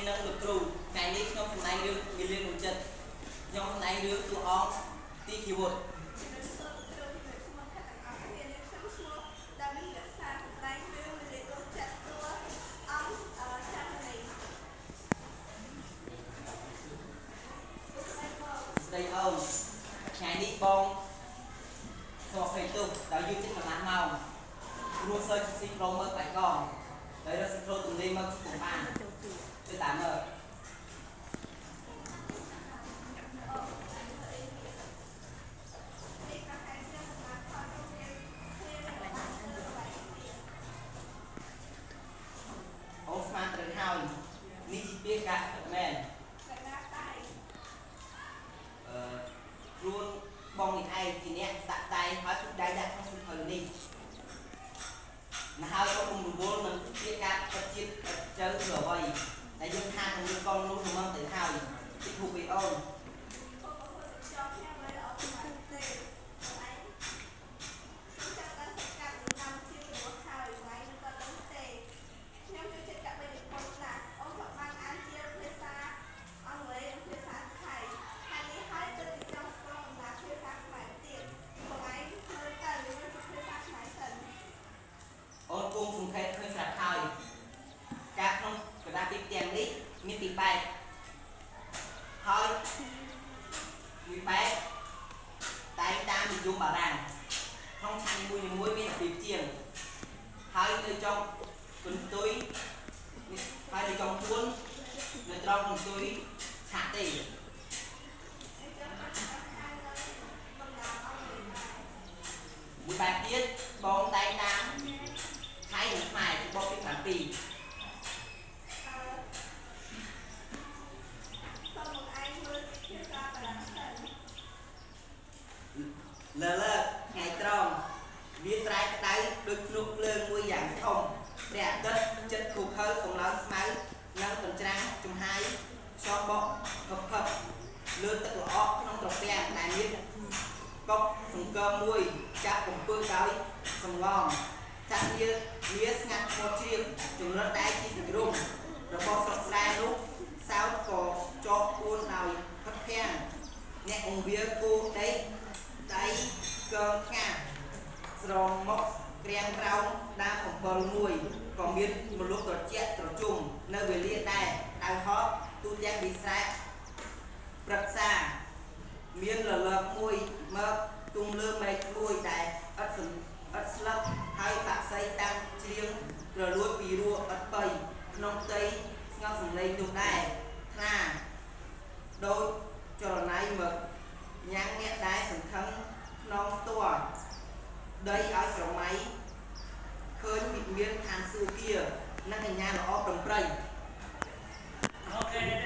និងលោកគ្រូថ្ងៃនេះខ្ញុំសម្ដែងរឿងមីលៀនមួយចិត្តខ្ញុំសម្ដែងរឿងតួអង្គទីជីវុត ជំរាបសួរលោកគ្រូជំរាបសួរមិត្តភក្តិទាំងអស់គ្នានាងខ្ញុំឈ្មោះដាមីរក្សាសម្ដែងរឿងមលាដួងចិត្តតួអង្គចាន់នីសួស្តីបង ស្ដីអូនថ្ងៃនេះបងសូមអភ័យទោសដោយយឺតចិត្តកន្លះម៉ោងព្រោះសើចស៊ីប្រូមើលបែកកងដោយរកសង្គ្រោះទំនេរមកពុំបានទៅតាមមើល នេះប្រហែលជាសម្រាប់ផលជំរាបគ្នានឹងបានធ្វើអ្វីគ្នា អូនស្មានត្រូវហើយនេះជាពាក្យកាត់ពិតមែន កណាតៃ អឺខ្លួនបងនេះឯងជាអ្នកដាក់ដៃហើយពុកដៃដាក់ក្នុងសៀវភៅនេះណាហើយអូនរវល់នឹងពាក្យកាត់ពិតជាតិពិតជើធ្វើអ្វីតែយើងថានឹងកងនោះល្មមទៅហើយទីធូបពីអូន ខុសខុសចោលខ្ញុំមិនល្អប៉ុន្មានទេបងឯងខ្ញុំចាប់ដល់សកម្មនឹងតាមជាជំនួសហើយបងឯងមិនក៏ដឹងទេខ្ញុំចូលចិត្តកវីនិពន្ធណាស់អូនក៏បានអានជាភាសាអង់គ្លេសនិងភាសាថៃហើយនេះហើយទៅទីចង់ស្គាល់អំណាចភាសាខ្មែរទៀតបងឯងមើលទៅមើលជាភាសាខ្មែរសិន អូនគង់សង្ខេបឃើញស្រាប់ហើយការក្នុងក្រដាសទីផ្ទាំងនេះមានពីរបែបហើយមួយបែបតែងតាមនិយមបារាំងក្នុងឆាកនីមួយៗមានពីរជាងហើយនៅចុងកន្ទុយហើយនៅចុងពួននៅត្រង់កន្ទុយឆាកទេ អញ្ចឹងក៏ចង់ខាងនៅបណ្ដាអង់គ្លេសដែរ មួយបែបទៀតបងតែងតាមថៃនិងខ្មែរជាបបពី7 អឺសូមបងឯងមើលជាភាសាបារាំងសិន លើលើថ្ងៃត្រង់វាស្រែកក្តៅដូចភ្នក់ភ្លើងមួយយ៉ាងធំព្រះអាទិត្យចិត្តខូខើកម្លោចស្មៅនិងកញ្ច្រាំងចំហាយខ្យល់បក់ផឹកផឹកលើទឹកល្អក់ក្នុងត្រពាំងដែលមានកុកសង្កើមមួយចាប់កំពើដោយសំងំសត្វនានាស្ងាត់មាត់ជ្រាបចម្រិតតែជាសង្រុំរបស់ស្រុកស្រែនោះសោតក៏ចកពួនដោយផឹកភាំងអ្នកអង្វាគោដេកដៃកើងថ្ងាសស្រមុកក្រាំងក្រោមដើមអំបិលមួយក៏មានមលុបត្រជាក់ត្រជុំនៅវេលាដែរដៅហោះទូទាំងវិស្រែព្រឹក្សាមានរលកមួយមកទុំលើមេឃមួយដែលឥតសំឥតស្លឹកហើយបាក់សីតាំងច្រៀងក្រលួចពីរោឥតបៃក្នុងផ្ទៃស្ងប់សំឡេងនោះដែរថ្លាដូចចរណៃមកញ៉ាំងអ្នកដែលសង្ខឹងក្នុងតួដីឲ្យស្រមៃឃើញវិមានឋានសួគ៌និងកញ្ញាល្អប្រំប្រៃ អូខេ